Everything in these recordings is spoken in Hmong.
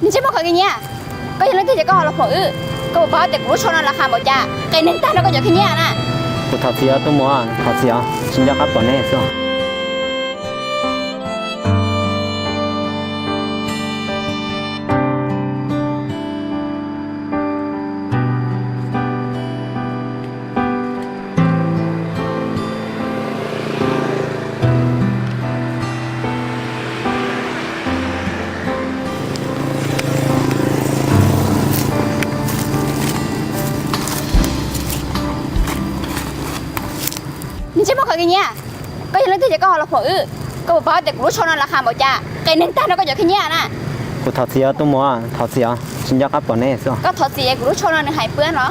Ntsej muag khaws khib nyiab, koj yog leej twg ces koj ho los pom wb? Koj puas paub tias kuv lub tsho no laj qha npaum cas, qias neeg tag nrho koj cov khib nyiab na. Kuv thov txim os tub muam, thov txim os, tsis nco qab pom neb xwb. Ntsej muag khaws khib nyiab, koj yog leej twg ces koj ho los pom wb? Koj puas paub tias kuv lub tsho no laj qha npaum cas, qias neeg tag nrho koj cov khib nyiab na. Kuv thov txim os tub muam, thov txim os, tsis nco qab pom neb xwb. Koj thov txim es kuv lub tsho no nws hais pw no.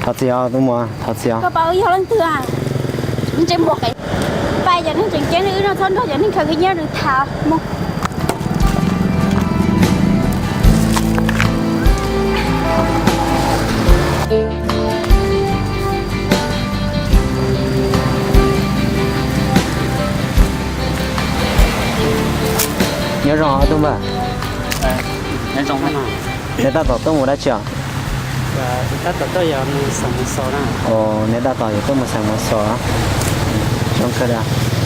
Thov txim os tub muam, thov txim os. Koj paub wb yog leej twg? Ntsej muag qias. Pais cov neeg tseem ceeb li wb no txhob nrog cov neeg khaws khib nyiab nws tham mus. Nyob zoo ob tug npawg. Neb tab tom tuaj mus dab tsi os? Tab tom tuaj yog mus xeem mos xos na. Neb tab tom yuav tuaj mus xeem mos xos. Zoo kawg li.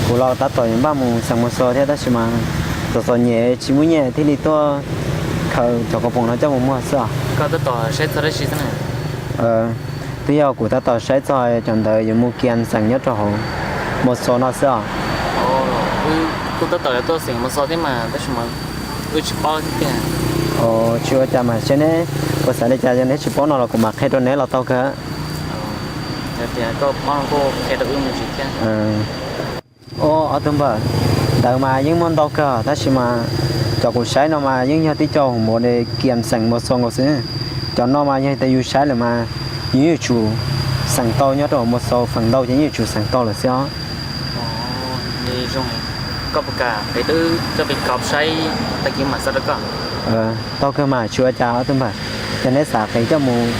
Kuv los tab tom yuav npaj mus xeem mos xos thiab tab sis mas txom txom nyem tsis muaj nyiaj thiaj li tuaj khaws cov koom poom no coj mus muag xwb os. Koj tab tom saib txog dab tsi xwb na? Twb yog kuv tab tom saib txog cov ntawv yuav mus kias xeem nyob rau hauv mos xos no xwb os. Wb kuj tab tom yuav tuaj xeem mos xos thiab mas tab sis mas wb tsis paub thiab tiag. Tsis ua cas mas seb neb puas xav li cas, yog neb tsis paub no los kuv mam qhia rau neb los tau kawg. Yog tias koj paub no kuj qhia rau wb me ntsis thiab. Ob tug npawg, ntawv mas yeej muaj ntau kawg tab sis mas cov kuv saib no mas yeej yog tib co hauv npaum li kias xeem mos xos nkaus xwb. Cov no mas yog tias yus saib lawm mas yus yeej yuav tsum xeem tau nyob rau mos xos, feem ntau ces yeej yuav tsum xeem tau lawm xwb os. Koj puas kam peb twb coj peb kov saib tag kis mam xa rau koj? Tau kawg mas tsis ua cas ob tug npawg. Yog neb xav peb coj mus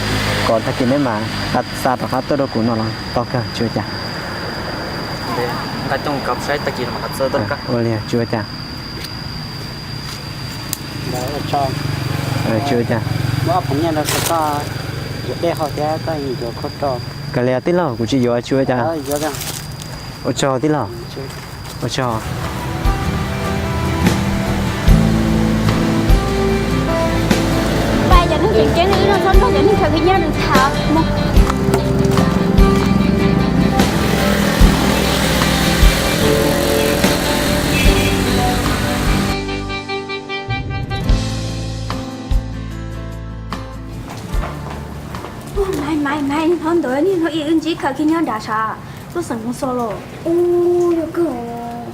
kov tag kis neb mam xa rov qab tuaj rau kuv no los tau kawg tsis ua cas. Nqa coj kov saib tag kis mam xa tuaj rau koj. Ua li tsis ua cas. Tsis ua cas. Muab ob phav nyiaj rau koj yuav dej haus thiab koj yuav khaub rau. Kav liam tij laug, kuv tsis yuav tsis ua cas. Ua tsaug tij laug. Ua tsaug. Pais cov neeg tseem ceeb li wb no txhob nrog cov neeg khaws khib nyiab nws tham mus. Maiv, maiv, maiv, niag hlob ntawd, niag hlob ib wb ntsib khaws khib nyiab nrad sav, tuaj xeem mos xos los. Ub, yog kawg.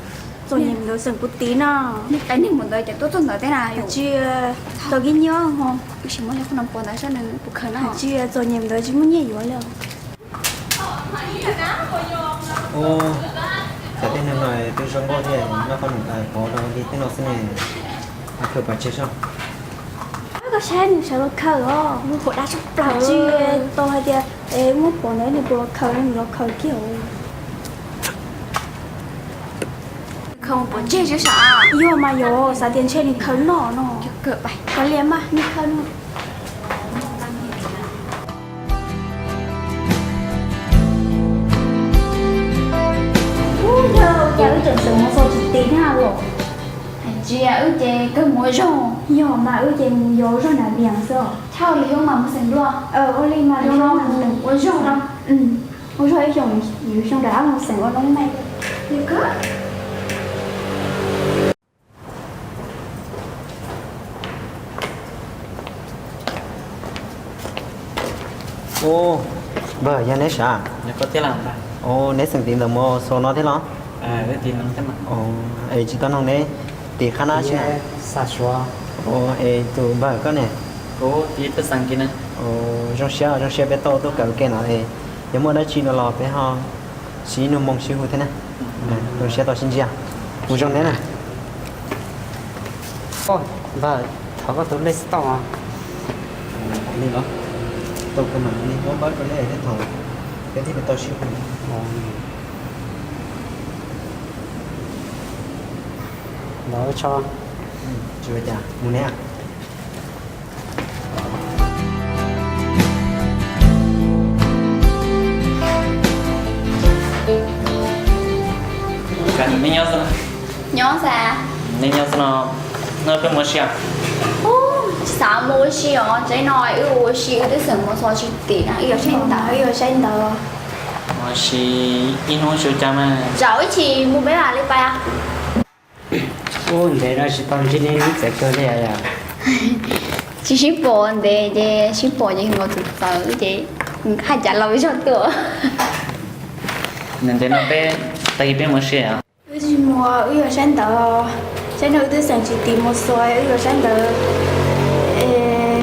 Txom nyem ntawd xeem kuv tid na. Niag tais neeg mus ntawd ces tuaj txog ntawd thiab na. Tsis, tau khib nyiab ho. Wb sim muab cov qhov no pov ntawd saib nws puas khaws na. Tsis, txom nyem ntawd tsis muaj nyiaj yuav li. Ub, cov tib neeg no twb zoo nkauj thiab, noj qab num tais pov rau li tej no xwb ne. Khaws pov tseg soj. Koj saib nws sawv los khaws os, nws hua dab tshaj plaws. Tsis tau hais tias muab pov ntawd nws puas los khaws, nws los khaws kiag. Khaws pov tseg seb sav. Yog mas yog, xav tias ntshe nws khaws noj no. Kav liam mas nws khaws no. Ub, yog cas wb tseem xeem mos xos tsis tiv thiab los? Hais tsis, wb ces kawg mus ua zog. Yog mas wb ces mus yos zog nram Vias xwb os. Thauj li xyoo mas mus xeem dua. Ua li mas zoo no mus ua zog no. Ua zog ib xyoos, yus xyoo rov qab mus xeem ua loob mej. Ub, npawg, yog neb sav? Ub, neb xeem tiv ntawm mos xos no thiab los? Es tsis tau noog neb tiv qhab nab tsi na. Es tus npawg koj ne? Zoo siab, zoo siab peb tau tuaj kawm ke no es yog muaj dab tsi no los peb ho sib nug moo sib hu thiab na. Zoo siab tau sib ntsib, mus zoo neb na. Npawg, thov koj tus lej xov tooj. Li los? Tau kawg mas, muab npawb rau neb thiab thaum peb thiaj li tau sib hu. Los tso. Tsis ua cas, mus neb. Nyob xav. Nej nyob xwb no, no peb mus ua si os. Ub, tsis xav mus ua si os, tsev no wb ua si wb twb xeem mus xov tsis tim na, wb yuav saib ntawv, wb yuav saib ntawv. Ua si ib hnub tsis ua cas mas. Zaum ib chim mus peb mam li pais. Ub, ntev no tsis tau ntsib nej lub txiv kawg li yom. Tsis sib pom ntev ces sib pom ces nkaus txawv txawv ces hais cas los zog tuaj. Ntev no peb, tag kis peb mus ua si os. Wb tsis mus, wb yuav saib ntawv. Saib no wb twb xeem tsis tim mus xov, wb yuav saib ntawv.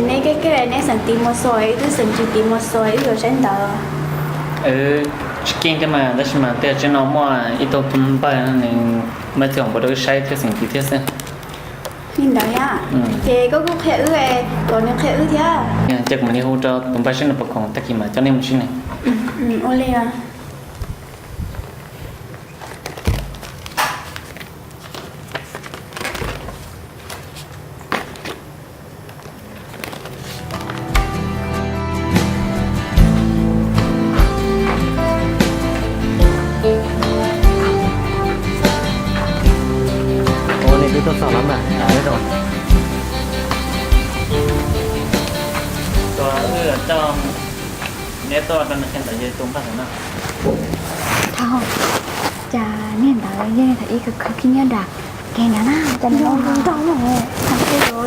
Neb kev kawm neb xeem tim mus xov, wb twb xeem tsis tim mus xov, wb yuav saib ntawv. Tsis keej thiab mas, tab sis mas tej zaum tsev no muaj ib tug npawg nws muaj txiv hom npua rau wb saib thiab xeem tim thiab xwb. Li ntawd thiab. Ces koj kuj qhia wb, kom nws qhia wb thiab. Ces kuv mam li hu rau tus npawg saib nws puas khoom tag kis mam coj nej mus saib nws. Ua li. Ua li twb tuaj txog lawm mas, nyob zoo. Tus wb coj neb tuaj rau nws qhia ntawv yog tus npawg ntawd no. Thaum cas niag ntawd yeej thaum ib khwv khwv khib nyiab nram kev ntawd na, cas nws zoo nraug no.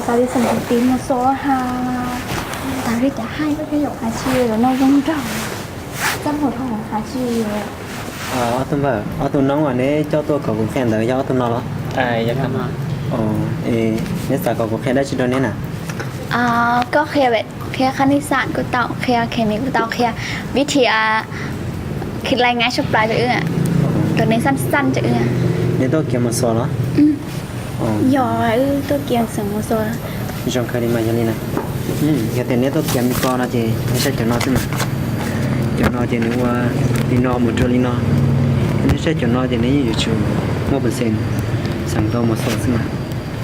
Xav li xeem tus tiv mus xov ha. Thaum li cas hais koj thiaj yuav hais tsis yuav no zoo nraug. Txaj muag dhau hais tsis yuav. Ob tug npawg, ob tug noob uas neb coj tuaj kom kuv qhia ntawd yog ob tug no los? Neb xav kom kuv qhia dab tsi rau neb na? Koj qhia, qhia khab nij xam kuj tau, qhia khes mis kuj tau, qhia vib thi lai ngai sab plawv rau wb, rau neeg xaj xaj rau wb. Neb tuaj kiav mus xov los? Yog, wb tuaj kiav xeem mus xov. Zoo kawg li mas yog li na. Yog tias neb tuaj kiav me ko no ces neb saib cov no xwb mas. Cov no ces nws ua li no mus rau li no. Neb saib cov no ces neb yeej yuav tsum muaj percent xeem tau mus xov xwb mas.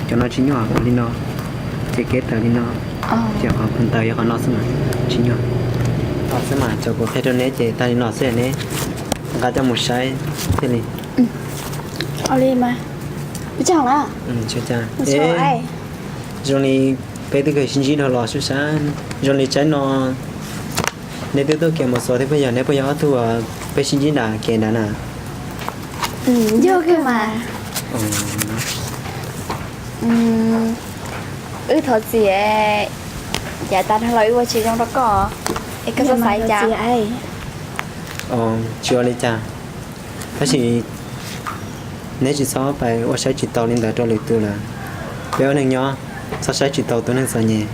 Cov no tsis nyuaj, ua li no ces kev tawm li no, ces qhov ntawd yog qhov no xwb mas tsis nyuaj. Xwb mas cov kuv qhia rau neb ces tag li no xwb, neb nqa coj mus saib thiaj li. Ua li mas. Zoo li peb twb kawg sib ntsib dhau los sub sab, zoo li tsaib no neb twb tuaj kiav mus xov thiab puas yog, neb puas yog ob tug peb sib ntsib nram kev nrad na? Yog kawg mas. Wb thov txim, yav tas dhau los wb ua tsis zoo rau koj, es koj txhob xav li cas. Tsis ua li cas, tab sis neb tsis txhob pais ua saib tsis taus li ntawd rau lwm tus lawm. Peb ua neeg nyob txhob saib tsis taus tus neeg txom nyem,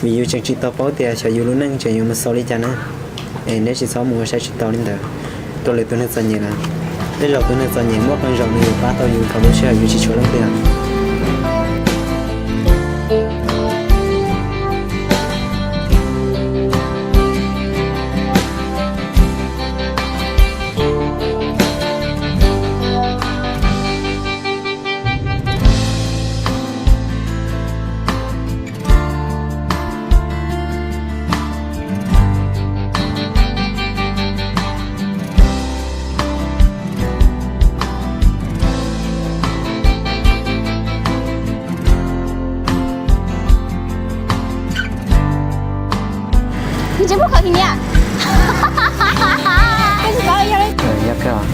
vim yus tseem tsis tau paub tias xyov yus lub neej tseem yuav mus xaus li cas na. Es neb tsis txhob mus ua saib tsis taus li ntawd rau lwm tus neeg txom nyem lawm. Tej zaum tus neeg txom nyem muaj qee zaus nws yuav pab tau yus thaum lub sij hawm yus tsis tshuav leej twg. Nws tsis muaj qhov khib nyiab. Koj tsis paub yog li. Yog kawg.